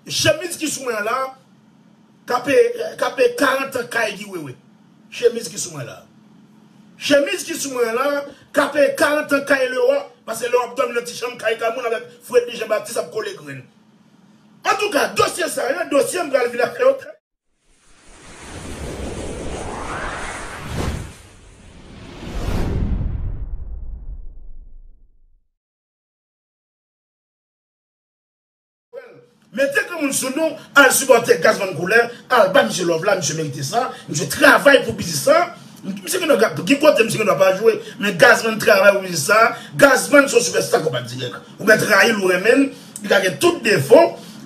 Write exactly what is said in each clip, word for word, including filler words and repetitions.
Chemiz ki sou mwen an la, ka peye, ka peye karant an kay Guy Wewe. Chemiz ki sou mwen la. Chemiz ki sou mwen an la, ka peye karant an kay Lewa, paske Lewa ap dòmi nan ti chanm kay Kamoun avèk Fredly Jean Baptiste ap kole grenn. Antouka, dosye sa yo, dosye m pral vin ak yo. Mete granmoun sou nou, al sipòte Gazman Koulè, al ba misye love la, misye merite sa, misye travay pou biznis sa. Misye gen dwa, gen kote misye gen dwa pa jwe, men Gazman travay pou biznis sa, Gazman se yon sipèsta konpa dirèk. Ou mèt rayi l ou renmen l, li ka gen tout defo,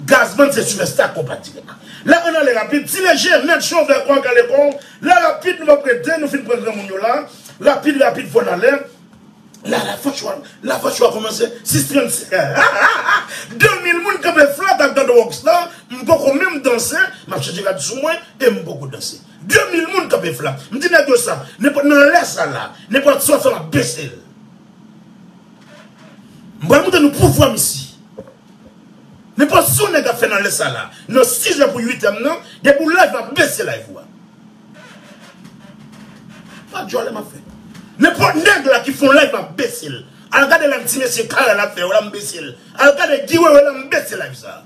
Gazman se sipèsta konpa dirèk. La ann ale rapid, Ti Leje, mèt chovè kò kale kò, la rapid nou p ap rete, nou fin pran granmoun yo la, rapid, rapid, fò n ale. La, la fòs yo, la fòs yo a kòmanse, sis trannsenk. De mil moun kanpe flat ap tande Rockstar, m poko menm danse, m ap chèche rad sou mwen, e m poko danse. De mil moun kanpe flat. M di nèg yo sa, nenpòt nan lè sa la, nenpòt sa w fè m ap bese l. M pral montre nou pouvwa m isi. Nenpòt sa yon nèg ap fè nan lè sa la, nan sizè pou uitè m nan, depi w live m ap bese live ou a. Pa djòlè m ap fè. Nenpòt nèg la ki fè yon live m ap bese l. Al gade live ti mesye Karèl ap fè yo la m bese l. Al gade Guy Wewe la m bese live sa.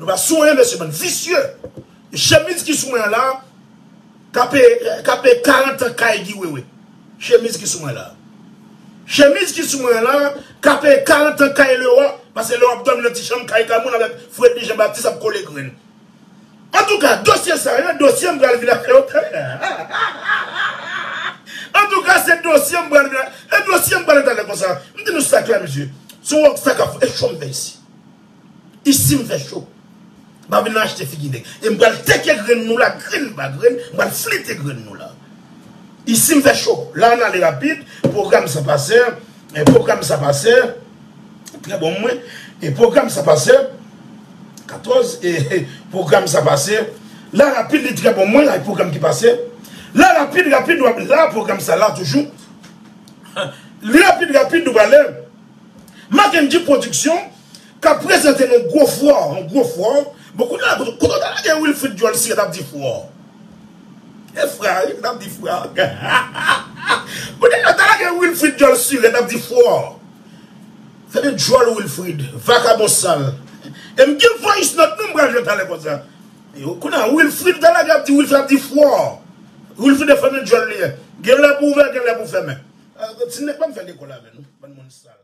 Nou pa sou anyen mesye bann visye. Chemiz ki sou mwen an la, ka peye, ka peye karant an kay Guy Wewe. Chemiz ki sou mwen la. Chemiz ki sou mwen la, ka peye karant an kay Lewa, paske Lewa ap dòmi nan ti chanm kay Kamoun avèk Fredly Jean Baptiste ap kole grenn. Antouka, dosye sa yo, dosye m pral vin ak yo. Antouka, se dosye m pral vin ak, e dosye m pral talè konsa. M di nou sa klè, mesye. Se yon Rockstar k ap fè cho m fè isi. Isi m fè cho. M pa vin nan achte figi nèg. E m pral teke grenn nou la, grenn pa grenn, m pral flite grenn nou la. Isi m fè cho. La ann ale rapid, pwogram sa pase, e pwogram sa pase, trè bon mwen, e pwogram sa pase, katòz, e, e pwogram sa pase, la rapid li trè bon mwen, ay pwogram ki pase, la rapid, rapid, w ap la, pwogram sa la toujou, li rapid, rapid, nou prale, Mackendy Production, k ap prezante nou gwo fwa, yon gwo fwa. Bon, kounye a, kote, kote w ta lage Wilfrid Djòl Sirèt ap di fwa. E fwa, wi, t ap di fwa. Kote w ta lage Wilfrid Djòl Sirèt ap di fwa. Fèmen djòl Wilfrid, vakabon sal. E m gen voice note nou m pral jwe talè konsa. Yo, kounye a, Wilfrid ta lage ap di, Wilfrid ap di fwa. Wilfrid e fèmen djòl li ye. Gen lè pou ouvè, gen lè pou fèmen. Ah, ti nèg pa m fè lekòl avè nou, bann moun sal.